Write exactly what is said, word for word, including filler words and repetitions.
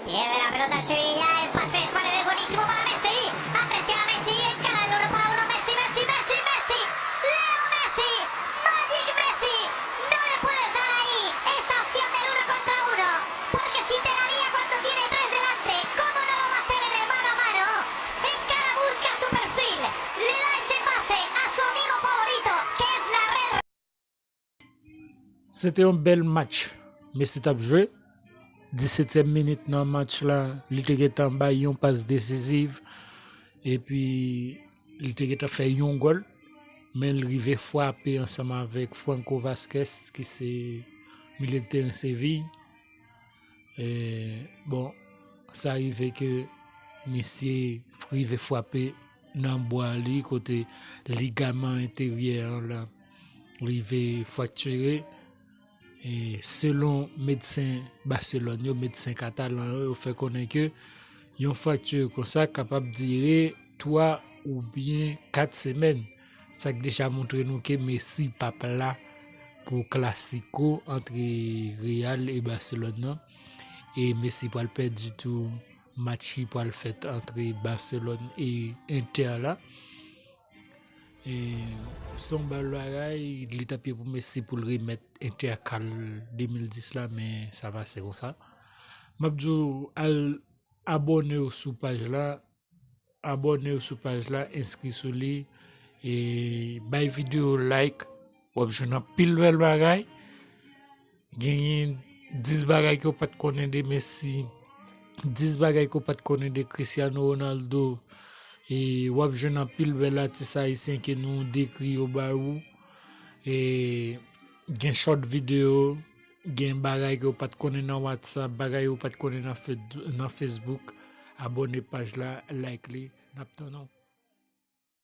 Pierde la pelota Sevilla, el pase de Suárez es buenísimo para Messi. Atención a Messi, encara el uno para uno. Messi, Messi, Messi, Messi. Leo Messi, Magic Messi. No le puedes dar ahí esa opción del uno contra uno. Porque si te la lía cuando tiene tres delante, ¿cómo no lo va a hacer en el mano a mano? Encara, busca su perfil. Le da ese pase a su amigo favorito, que es la red. Se te yon bèl match Messi t ap jwe. Disetyèm minit nan match la, li te gentan bay yon pas desiziv. Epi, li te gentan fè yon gòl. Men l rive frape ansanm avèk Franco Vázquez, ki se milye de teren Seville. E, bon, sa rive ke misye rive frape nan bwa li, kote ligaman enteryè an la rive fraktire. E selon medsen Baselòn yo, medsen katalan yo, yo fè konnen ke yon frakti konsa kapab dire twa oubyen kat semèn. Sa k deja montre nou ke Messi p ap la pou klasiko antre Real e Baselòn nan. E Messi pral pèdi tou match ki pral fèt antre Baselòn e Inter la. E se yon bèl bagay, li t ap ye pou Messi pou l remèt Inter ka l de mil dis la, men sa pase konsa. M ap di w al abòne w sou paj la, abòne w sou paj la, enskri sou li, e bay videyo like, w ap jwenn anpil bèl bagay. Genyen dis bagay ke w pa t konnen de Messi, dis bagay ke w pa t konnen de Cristiano Ronaldo, e w ap jwenn anpil bèl atis ayisyen ke nou dekri yo ba ou. E gen short videyo, gen bagay ke w pa t konnen nan WhatsApp, bagay ou pa t konnen nan Fe-, nan Facebook. Abòne paj la, like li, n ap tann ou.